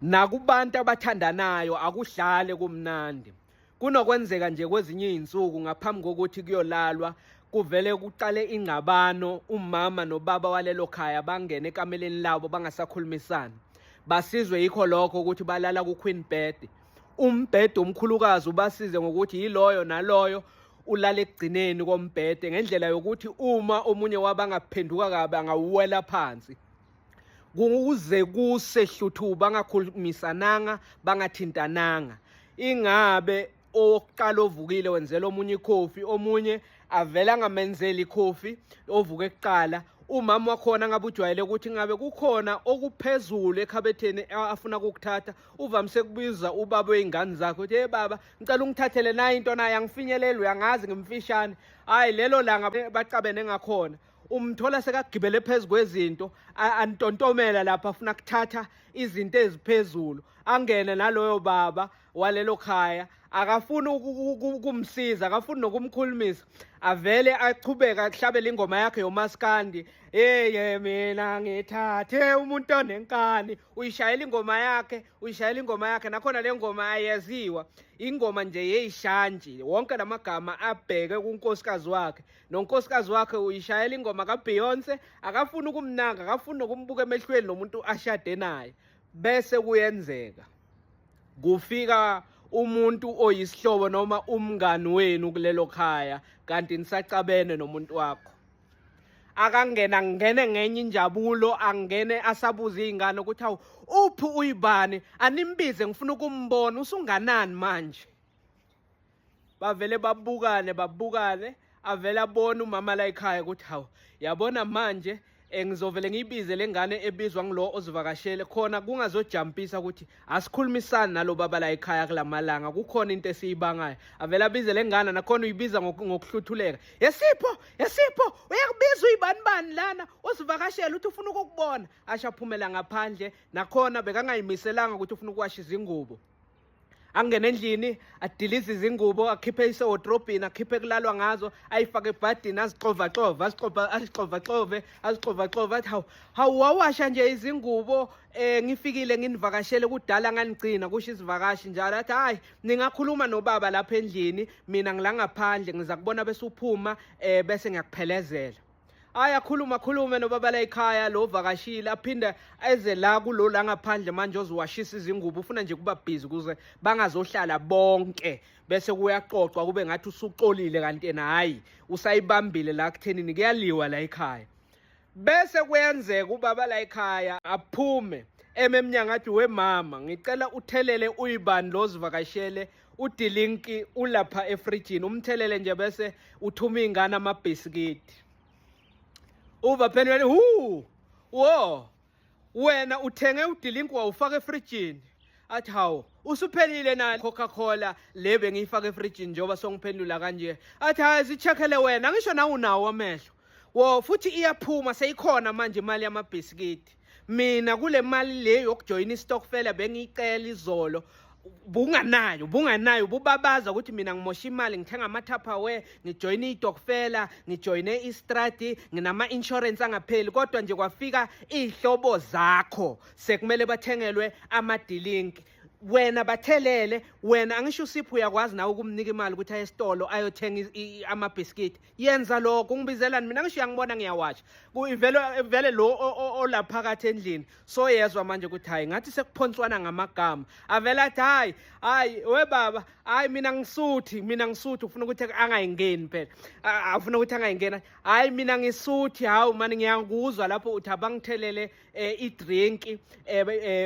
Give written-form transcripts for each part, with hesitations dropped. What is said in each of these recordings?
Nakubantu abathandanayo akuhlale kumnandi. Kunokwenzeka nje kwezinye izinsuku ngaphambi kokuthi kuyolalwa kuvele kuqale ingxabano umama nobaba walelo khaya bangene ekameleni labo bangasakhulumisani. Basizwe yikho lokho ukuthi balala ku-queen bed. Umbhede omkhulukazi ubasize ngokuthi yiloyo naloyo ulala ekugcineni kombhede ngendlela yokuthi uma omunye wabo angaphenduka kabi angawuwela phansi. Kuze kuse hluthu bangakhulumisananga bangathintananga. Ingabe owokuqala ovukile wenzela omunye ikhofi, omunye avele angamenzeli ikhofi ovuke kuqala. Umama wakhona ngabe ujwayele ukuthi ngabe kukhona okuphezulu ekhabetheni afuna ukukuthatha, uvamise kubiza ubaba wey'ngane zakhe ukuthi hey baba, ngicela ungithathele nayi into naye angifinyeleli, uyangazi ngimfishane. Hhayi lelo langa bacabene ngakhona umthola sekagibele phezu kwezinto antontomela lapha afuna kuthatha izinto eziphezulu, angene naloyo baba walelo khaya akafuni ukumsiza, akafuni nokumkhulumisa, avele achubeka akuhlabele ingoma yakhe yomaskandi. Hey mina ngithathe umuntu onenkani, uyishayela ingoma yakhe, uyishayela ingoma yakhe. Nakhona le ngoma ayeziwa ingoma nje yeyishantshi, wonke lamagama abheke kunkosikazi wakhe, nonkosikazi wakhe uyishayela ingoma kaBeyonce, akafuni ukumnaka, akafuni nokumbuka emehlweni lo muntu ashade naye. Bese kuyenzeka kufika umuntu oyisihlobo noma umngani wenu kulelo khaya, kanti nisacabene nomuntu wakho. Akangena ngene ngenye injabulo, angene asabuza iy'ngane ukuthi hawu uphi uyibani, animbize ngifuna ukumbona, usunganani manje. Bavele babukane babukane, avele abone umama la ekhaya ukuthi hawu yabona manje ngizovele ngiyibize le ngane ebizwa ngilo ozivakashele khona, kungazojampisa ukuthi asikhulumisani nalo baba la ekhaya kulamalanga, kukhona into esiyibangayo. Avele abize le ngane, nakhona uyibiza ngokuhluthuleka, yesipho yesipho uyakubiza uyibani bani lana ozivakashele uthi ufuna ukukubona. Asho aphumela ngaphandle, nakhona bekangayimiselanga ukuthi ufuna ukuwasha izingubo. Angene endlini adilize izingubo, akhiphe isewodrobhini, akhiphe kulalwa ngazo, ayifake ebhadini, azixovaxove, azixova azixovaxove azixovaxove, athi hawu hawu wawasha nje izingubo, ngifikile nginivakashele kudala nganigcina, kusho isivakashi njalo. Athi hayi ningakhuluma nobaba lapha endlini, mina ngila ngaphandle ngiza kubona bese uphuma, bese ngiyakuphelezela. Hayi akhuluma akhulume nobaba la ekhaya lo vakashile, aphinde eze la kulo la ngaphandle manje oziwashisa izingubo, ufuna nje kuba busy ukuze bangazohlala bonke, bese kuyaxoxwa kube ngathi usuxolile kanti yena hayi usayibambile la kuthenini kuyaliwa la ekhaya. Bese kuyenzeka ubaba la ekhaya aphume eme emnyango athi we mama ngicela uthelele uyibani lo zivakashele udilinki ulapha efrijini, umthelele nje bese uthuma iy'ngane amabhisikidi. Uva phendula hu wo wena uthenge udilinki wawufaka efrijini, athi hawu usuphelile na Coca-Cola le bengiyifaka efrijini njengoba songiphendula kanje. Athi hayi zicheckele wena, ngisho nawe unawo amehlo wo, futhi iyaphuma seyikhona manje imali yamabhisikidi. Mina kule mali le yokujoyina istokfela bengiyicela izolo, bunganayo bunganayo bubabaza ukuthi mina ngimosha imali ngithenga ama-Tupperware, ngijoyine itokfela, ngijoyine istradi, nginama-insurance angapheli, kodwa nje kwafika iy'hlobo zakho sekumele bathengelwe amadilinki, wena bathelele wena. Angisho usipho uyakwazi nawe ukumnika imali ukuthi aye esitolo ayothenga amabhisikidi, yenza lokho ungibizelani mina, ngisho uyangibona ngiyawasha. Ivele vele lo olaphakathi endlini soyezwa manje ukuthi hayi ngathi sekuphonswana ngamagama, avele athi hayi hayi we baba hayi mina ngisuthi, mina ngisuthi, ufuna ukuthi angayingeni phela, afuna ukuthi angayingena, hayi mina ngisuthi, hawu mani ngiyakuzwa lapho uthi abangithelele idrink,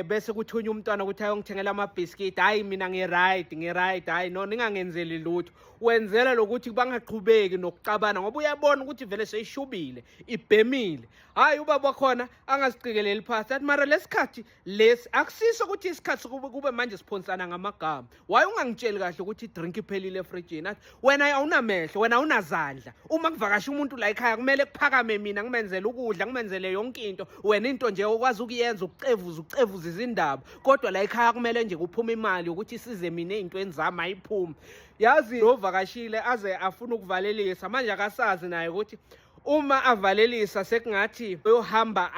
bese kuthunywa umntwana ukuthi ayongithengela amabhisikidi, hayi mina ngi-right ngi-right, hayi no ningangenzeli lutho. Wenzela lokuthi bangaqhubeki nokuxabana ngoba uyabona ukuthi vele seyishubile ibhemile. Hayi ubaba wakhona angaziqikeleli phasi, athi mara lesikhathi lesi akusiso ukuthi isikhathi kube manje siphonsana ngamagama, why ungangitsheli kahle ukuthi idrink iphelile efrijini? Athi wena awunamehlo, wena awunazandla, uma kuvakasha umuntu la ekhaya kumele kuphakame mina ngimenzele ukudla, ngimenzele yonke into, wena into nje okwazi ukuyenza ukucevuza ukucevuza izindaba, kodwa la ekhaya kumele nje kuphume imali yokuthi isize mina ey'ntweni zami, ayiphumi. Yazi lo vakashile aze afuna ukuvalelisa manje, akasazi naye ukuthi Uma avalelisa sekungathi uyohamba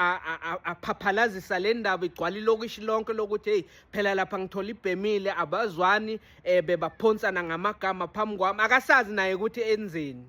aphaphalazisa le ndaba igcwala ilokishi lonke lokuthi hey, phela lapha ngithola ibhemile, abazwani, bebaphonsana ngamagama phambi kwami. Akasazi naye ukuthi enzeni.